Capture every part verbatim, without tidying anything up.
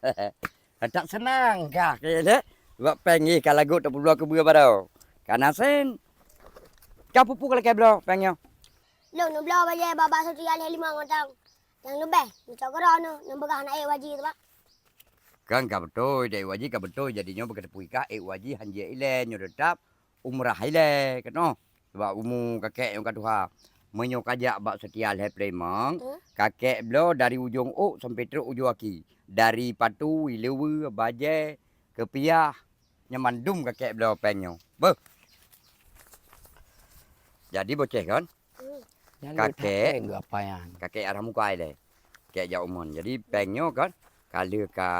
That seunang kah keu lé. Bak péng jih ka lagot tapubloe keu beue baroe. Ka na sen. Ka peue-peue ka lakée bloe péng nyoe? Lôn neubloe bajée bak, bak Sutri alhé limong ngon tang. Nyang leubeh, neucok keudroe neuh, neupeugah hana ék waji teuh, Bang. Kan ka beutôi, dak ék waji ka beutôi, jadi nyoe bak teupeu ikah ék waji han jeuet ilée, nyoe teutap umrah ilée, keunoe. Sabab umu kakek nyoe ka tuha. Meunyoe ka jak bak Sutri alhé limong, Hmm? kakek bloe dari ujong ôk sampai trok ujong aki. Dari patu, ileue, bajée, keupiah, nyan mandum kakek bloe péng nyoe. Beuh. Jadi boceh kon? Hmm. Nyan Kakek. Lôn that péng geuh apa nyan? Kakek arah muka ilée. Kakek jak umon. Jadi péng nyoe kon, ka lheueh ka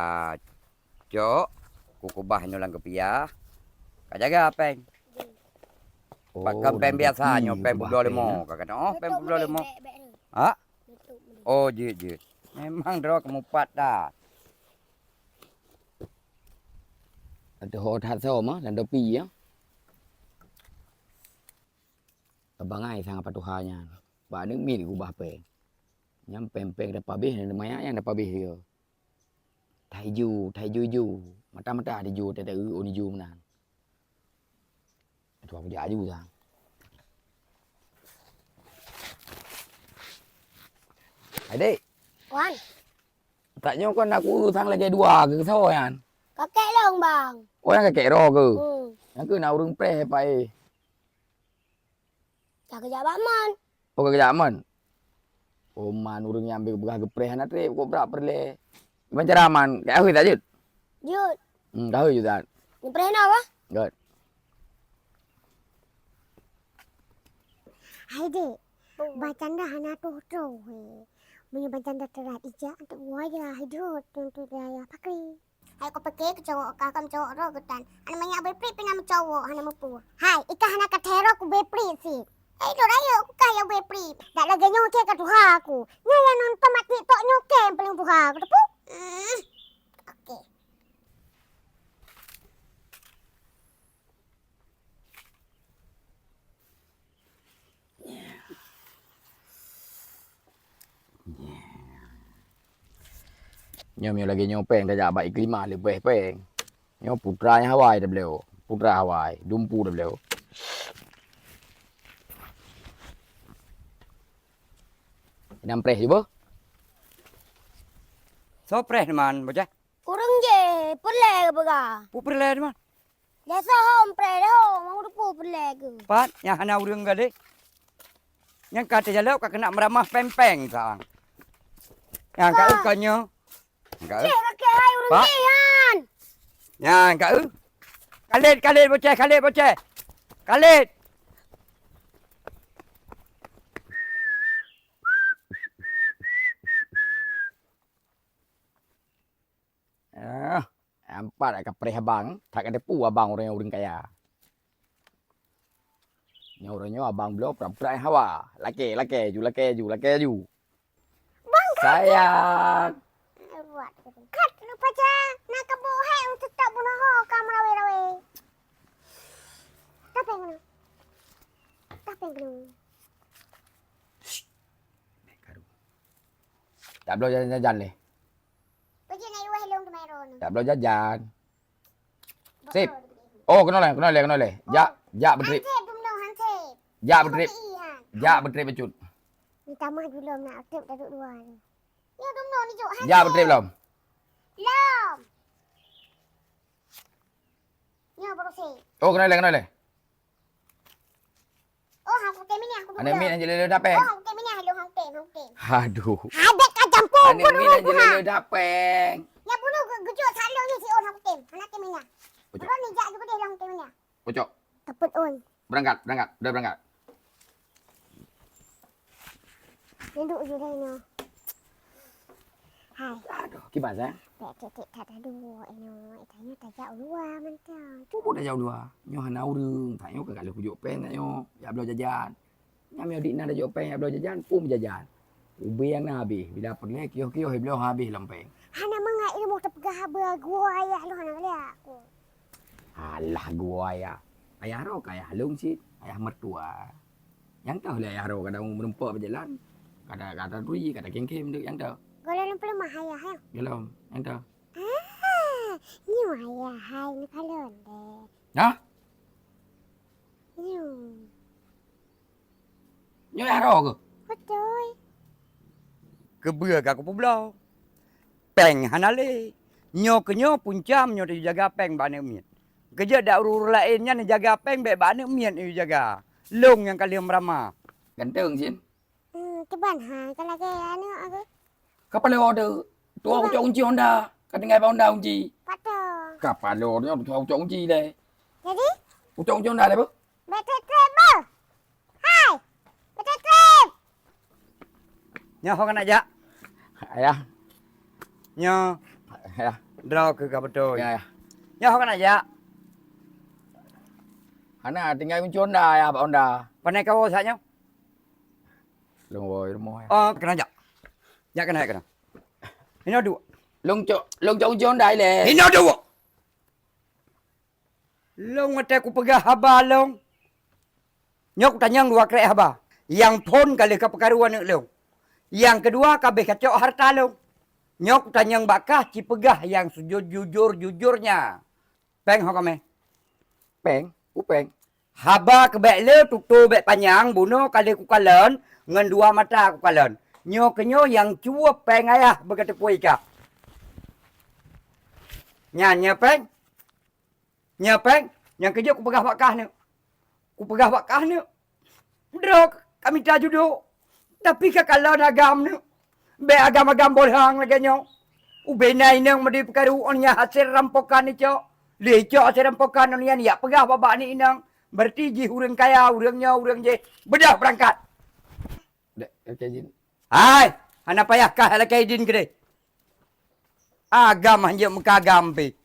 cok, kukubah nyoe lam keupiah. Ka jaga péng. Oh, Pakon péng lam biasa kaki nyoe, péng kukubah publoe péng, leumo. Ya? Ka kata, "Oh, péng publoe leumo." Bèk, bèk, bèk. Ha? Tutup dulu. Oh, jeuet, jeuet. Memang droe keumupat that. Ateueh ho that soe mah, dan dopi, ya. Abang ai sang apa tuha nyan. Bak aneuk miet kubah péng. Nyang péng-péng dapabéh, dan manyak nyang dapabéh dia. That ijo, that ijo-ijo. Mata-mata that ijo, that, that, oh, ijo meunan. Tuha kujak aju sang. Hai, Dek. Wan. Tak nyoe kon aku sang lagèe dua keu soe nyan? Kakek long, Bang. Oh, nyang kakek roh keu? Hmm. Nyang keu na ureueng preh, Pak, eh. Ka geujak bak mon. Oh, ka geujak mon? Oh, man ureueng nyang beugah geupreh hana trép, kok brat peureulèe. Kiban cara man, ka hôi that jeuet? Jeuet. Hmm, ka hôi jeuet that. Neupreh na, Bang? Jeuet. Hai, Dek. Bacanda hana troh-troh, he. Meunyoe bacanda teulat ijak, untuk buaya hidup, untuk daya pakri. Hai, kau pike keucowok kah, kau meucowok roh geutan. Aneuk manyak beupriet pih na meucowok, hana meupeue. Hai, ikah hana ka thèe roh kubeupriet sit. Hai, lôn rayeuk ku kah nyang beupriet. Dak lagèe nyoe kèe ka tuha aku. Nyan nyang nonton mak TikTok nyoe kèe nyang paleng tuha aku, teupeue? Hmm. Oke. Nyoe meunyoe lagèe nyoe péng tajak bak Iklimah leubeh péng. Nyoe putra nyang Hawaii tabloe, putra Hawaii, dumpu tabloe. Inong preh cuba. Soe preh teuma, bocah? Ureueng jéh, peureulèe geupeugah. Peue peureulèe teuma? Dah soe hom preh dah ho, mau dupu peureulèe geuh. Pat, nyang hana ureueng gadeh. Nyang ka teujalok ka keuneuk meuramah péng-péng sang. Nyang ka Wah. Kon nyoe. Nyang ka Cek kakek hai ureueng Pak. Jéh nyan. Nyang ka Khalid, Khalid bocah, Khalid bocah. Khalid. Ah, nampak dak kapreh abang, that ka teupeue abang ureueng, ureueng kaya. Nyoe ureueng nyoe abang bloe pura-pura hawa. Lakèe, lakèe aju, lakèe aju, lakèe aju. Bang, kat. Sayang. Buat. Kat, lupa je. Nak kebuk hai untuk tak bunuh ho ka merawe-rawe. Tapeng kena. Tapeng kena. Tak bloe jajan-jajan leh. Bagi nak iwah long kemarin. Tak bloe jajan. Sip. Oh, keunoe lé, keunoe lé, keunoe lé. Jak, jak beutrip. Hansip, dumno, hansip. Jak beutrip. Jak beutrip bacut. Minta maaf dulu nak trip datuk dua ni. Ya, dumno ni juk. Jak beutrip lom. Lom. Nyoe baru sip. Oh, keunoe lé, keunoe lé. Oh, hang kutem ini aku dulu. Aneuk miet nyang jeuet lé dapeng. Oh, hang kutem ini, hang kutem, hang kutem. Aduh. Hadek ka campur. Aneuk miet nyang jeuet lé dapeng. Ya bunuh gejok salong ni si oh hang kutem. Aneuk kutem ini. Bocok. Orang ni jak juga deh hang kutem ini. Bocok. Tepet on. Berangkat, berangkat. Udah berangkat. Duduk je dah ni. Hai. Aduh, kiban, sayang? Bèk kèk-kèk that aduh, eh, nyoe, eh, tanyoe tajak u luwa mantong. Peue tajak u luwa? Nyoe hana ureueng, tanyoe ka galeh kujok péng tanyoe, jak bloe jajan. Nyan meunyoe dik na tajok péng jak bloe jajan, peue meujajan? Ubé nyang na habéh, bila peureulèe kiôh-kiôh bloe habéh lom péng. Hana mangat ilmu teupeugah haba gua ayah lôn hana galak aku. Alah gua ayah. Ayah roh ka ayah lôn cit, ayah mertua. Nyang toh lé ayah roh kadang meureumpok bak jalan. Kada, kada turi, kada kengkem deuk nyang toh. Golom peuleumah ayah, ya? Golom, nyang toh. Hah? Nyoe ayah hai neukalon deh. Hah? Nyoe. Nyoe yah droe keuh? Beutôi. Keubeue ka kupeubloe. Péng hana lé. Nyoe keuh nyoe puncam nyoe teujaga péng bak aneuk miet. Keujeuet dak ureuëng-ureuëng laén nyan neujaga péng bék bak aneuk miet neujaga. Lông nyang ka lheueh meurama. Ganteng cit. Hmm, kiban hai ka lagée aneuk aku. Ka paloe teuh. Tuha kucok kunci Honda. Ka tinggai bak Honda kunci. Pato. Ka paloe nyoe tuha kucok kunci lé. Jadi? Kucok kunci Honda lé beuh. Betul-betul beuh. Hai. Betul-betul. Nyoe ho keuneuk jak. Ayah. Nyoe. Ayah. Droe keuh ka beutôi. Ya, ya. Nyoe ho keuneuk jak. Hana tinggai kunci Honda ayah bak Honda. Pane kawoe saat nyoe? Lông woe rumoh ya. Oh, keuneuk jak. Jak keuneuk, keuneuk. Inoe duek. Lông cok, lông cok kunci Honda ilée. Inoe duek. Lông watée kupeugah haba lông. Nyoe kutanyong dua krek haba. Nyang phon ka lheueh ka peukaru aneuk lông. Nyang keudua ka béh ka cok hareuta lông. Nyoe kutanyong bak kah cipeugah nyang seujujur-jujurnya. Péng ho kaméh? Péng? Peue péng? Haba keuh bék le tutoe bék panyang, bunoe ka lheueh kukalon, ngon dua mata kukalon. Nyoe keuh nyoe nyang cueb péng ayah beugateupeue ika. Nyan nyoe péng. Nyoe péng, nyang keujeuet kupeugah bak kah neuk. Kupeugah bak kah neuk. Droe ka mita judo, tapi ka kalon agam neuk. Bék agam-agam bolhang lagée nyoe. Ubé na inong meudeh peukaru ôn nyan hasé rampokan icok. Lé icok hasé rampokan ôn nyan yak peugah bak bak ni inong. Berarti jih ureuëng kaya, ureuëng nyoe, ureuëng jih. Beudôh beurangkat. Dek, oke jin. Hai, hana payah kah lakée idin keudeh. Agam hanjeuet meuka agam pih.